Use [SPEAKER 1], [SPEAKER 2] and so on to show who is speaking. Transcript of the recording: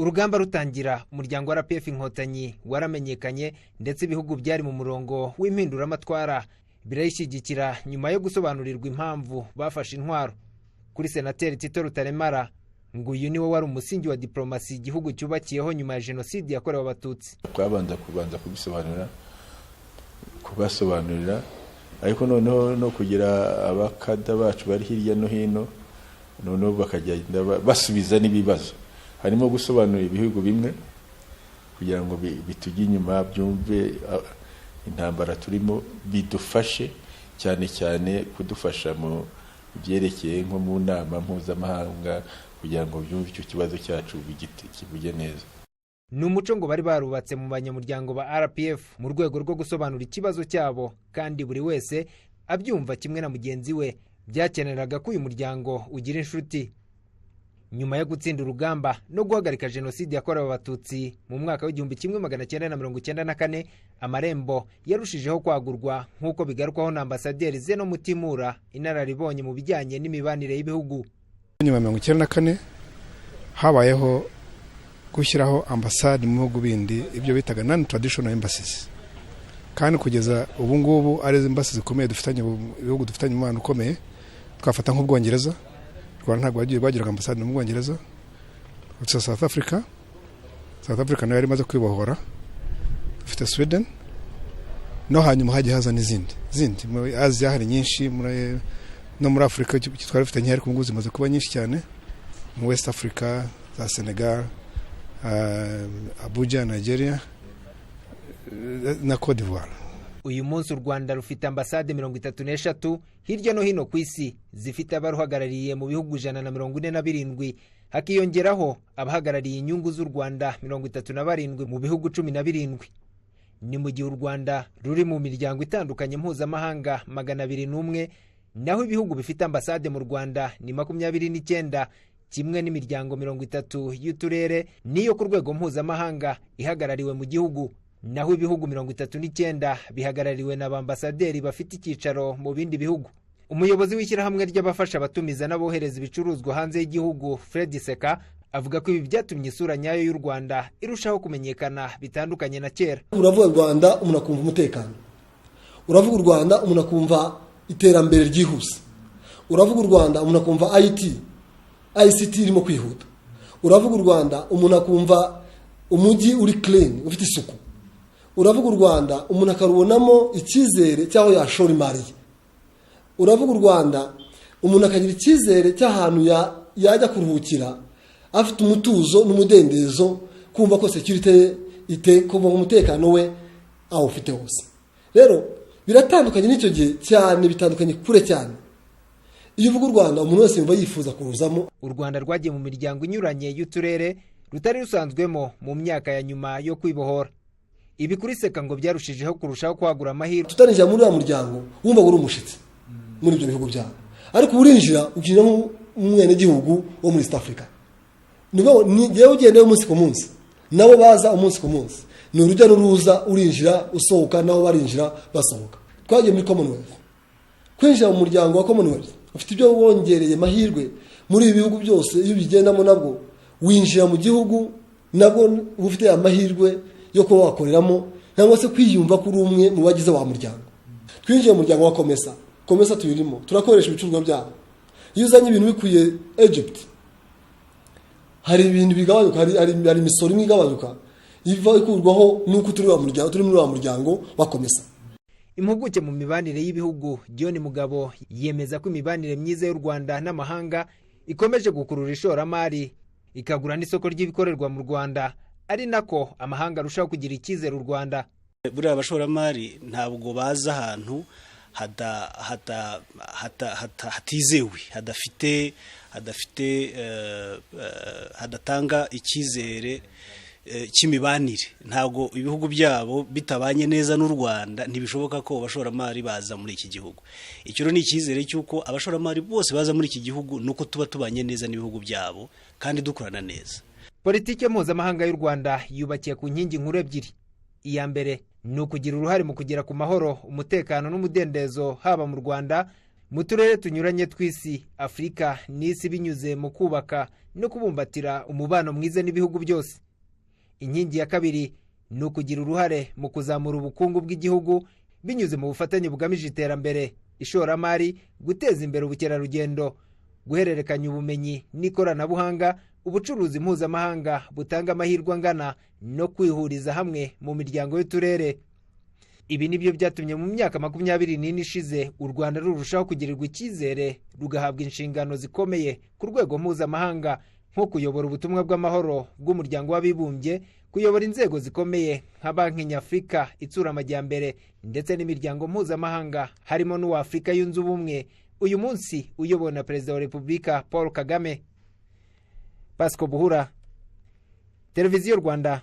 [SPEAKER 1] Urugamba rutangira, umuryango wa RPF Inkotanyi waramenyekanye, ndetse ibihugu byari mu murongo w'impinduramatwara birayishyigikira nyuma yo gusobanurirwa impamvu bafashe intwaro. Kuri Senateri Tito Rutaremara, ngo uyu niwe wari umusingi wa diplomasi igihugu cyubakiyeho nyuma ya Jenoside yakorewe Abatutsi.
[SPEAKER 2] Twabanza kubanza kubisobanura, kubasobanurira, ariko noneho no kugira abakada bacu bari hirya no hino, noneho bakagenda basubiza n'ibibazo. Harimo gusobanurira ibihugu bimwe kugira ngo bitujye inyuma, byumve intambara turimo, bidufashe cyane cyane kudufasha mu byerekeye nko mu nama mpuzamahanga, kugira ngo byumve icyo kibazo cyacu, kivuge neza.
[SPEAKER 1] Ni umuco ngo bari barubatse mu banyamuryango ba RPF mu rwego rwo gusobanura ikibazo cyabo, kandi buri wese abyumva kimwe na mugenzi we. Byakeneraga ko uyu muryango ugira inshuti. Nyuma yo gutsinda urugamba no guhagarika Jenoside yakorewe Abatutsi mu mwaka wa 1994, amarembo yarushijeho kwagurwa, nk'uko bigarukwaho na Ambasaderi Zeno Mutimura, inararibonye mu bijyanye n'imibanire y'ibihugu.
[SPEAKER 3] Nyuma ya 94 habayeho gushyiraho ambasade mu bihugu bindi, ibyo bitaga non traditional embassies, kandi kugeza ubu ngubu ari embassy zikomeye dufitanye, ibihugu dufitanye umubano ukomeye. Twafata nk'Ubwongereza, u Rwanda ntabwo rwagiraga ambasade mu Bwongereza. Dufite South Africa, South Africa nayo yari imaze kwibohora. Dufite Sweden, no hanyuma hagiye haza n'izindi zindi. Muri Aziya hari nyinshi, no muri Afurika twari dufite nke, ariko ubu ngubu zimaze kuba nyinshi cyane. Mu West Africa, za Senegal, Abuja, Nigeria na Cote d'Ivoire.
[SPEAKER 1] Uyu munsi u Rwanda rufite ambasade 33 hirya no hino ku isi, zifite abaruhagarariye mu bihugu 147, hakiyongeraho abahagarariye inyungu z'u Rwanda 37 mu bihugu 17. Ni mu gihe u Rwanda ruri mu miryango itandukanye mpuzamahanga 201, naho ibihugu bifite ambasade mu Rwanda ni 29, kimwe n'imiryango 30 y'uturere n'iyo ku rwego mpuzamahanga ihagarariwe mu gihugu, naho ibihugu 39 bihagarariwe na bambasaderi bafite icyicaro mu bindi bihugu. Umuyobozi w'ishyirahamwe ry'abafasha abatumiza n'abohereza ibicuruzwa hanze y'igihugu, Fred Seka, avuga ko ibi byatumye isura nyayo y'u Rwanda irushaho kumenyekana bitandukanye na kera.
[SPEAKER 4] Uravuga u Rwanda, umuntu akumva umutekano. Uravuga u Rwanda, umuntu akumva iterambere ryihuse. Uravuga u Rwanda, umuntu akumva IT, ICT irimo kwihuta. Uravuga u Rwanda, umuntu akumva umujyi uri clean, ufite isuku. Uravuga u Rwanda, umuntu akarubonamo icyizere cy'aho yashora imari ye. Uravuga u Rwanda, umuntu akagira icyizere cy'ahantu yajya kuruhukira afite umutuzo n'umudendezo, kumva ko sécurité ye ite, kumva umutekano we awufite hose. Rero biratandukanye n'icyo gihe cyane, bitandukanye kure cyane. Iyo uvuga u Rwanda, umuntu wese yumva yifuza kuruzamo.
[SPEAKER 1] U Rwanda rwagiye mu miryango inyuranye y'uturere rutari rusanzwemo mu myaka ya nyuma yo kwibohora. Ibi kuri Seka ngo byarushijeho kurushaho kwagura amahirwe.
[SPEAKER 4] Tutarinjira muri uriya muryango, wumvaga uri umushyitsi muri ibyo bihugu byabo, ariko urinjira, ukinjira nk'umwenegihugu wo muri East Africa. Ni ngewe ugendayo umunsi ku munsi, nabo baza umunsi ku munsi, ni urujya n'uruza, urinjira usohoka, nabo barinjira basohoka. Twagiye muri Commonwealth. Kwinjira mu muryango wa Commonwealth ufite ibyo wongereye amahirwe muri ibi bihugu byose. Iyo ubigendamo, nabwo winjira mu gihugu, nabwo uba ufite amahirwe yo kuba wakoreramo cyangwa se kwiyumva ko uri umwe mu bagize wa muryango. Twinjiye mu muryango wa COMESA. COMESA tuyirimo, turakoresha ibicuruzwa byabo. Iyo uzanye ibintu bikwiye Egypt, hari ibintu bigabanyuka, hari imisoro imwe igabanyuka, iva ikurwaho n'uko turi wa muryango, turi muri wa muryango wa COMESA.
[SPEAKER 1] Impuguke mu mibanire y'ibihugu, John Mugabo, yemeza ko imibanire myiza y'u Rwanda n'amahanga ikomeje gukurura ishoramari, ikagura n'isoko ry'ibikorerwa mu Rwanda, ari nako amahanga arushaho kugira icyizere u Rwanda.
[SPEAKER 5] Buriya abashoramari ntabwo baza ahantu hatizewe, hadafite hadatanga icyizere cy'imibanire. Ntabwo ibihugu byabo bitabanye neza n'u Rwanda, ntibishoboka ko abashoramari baza muri iki gihugu. Icyo rero ni icyizere cy'uko abashoramari bose baza muri iki gihugu ni uko tuba tubanye neza n'ibihugu byabo kandi dukorana neza.
[SPEAKER 1] Politiki mpuzamahanga y'u Rwanda yubakiye ku nkingi nkuru ebyiri. Iya mbere ni ukugira uruhare mu kugera ku mahoro, umutekano n'umudendezo, haba mu Rwanda, Mu turere tunyuranye tw'isi, Afurika n'isi binyuze mu kubaka no kubumbatira umubano mwiza n'ibihugu byose. Inkingi ya kabiri ni ukugira uruhare mu kuzamura ubukungu bw'igihugu binyuze mu bufatanye bugamije iterambere, ishoramari, guteza imbere ubukerarugendo, guhererekanya ubumenyi n'ikoranabuhanga, ubucuruzi mpuzamahanga butanga amahirwe angana no kwihuriza hamwe mu miryango y'uturere. Ibi nibyo byatumye mu myaka 24 ishize u Rwanda rurushaho kugirirwa icyizere, rugahabwa inshingano zikomeye ku rwego mpuzamahanga nko kuyobora ubutumwa bw'amahoro bw'umuryango w'abibumbye, kuyobora inzego zikomeye nka Banki Nyafurika itsura amajyambere ndetse n'imiryango mpuzamahanga harimo n'uwa Afurika yunze ubumwe uyu munsi uyobowe na Perezida wa Repubulika Paul Kagame. Pasco Buhura, Televiziyo Rwanda.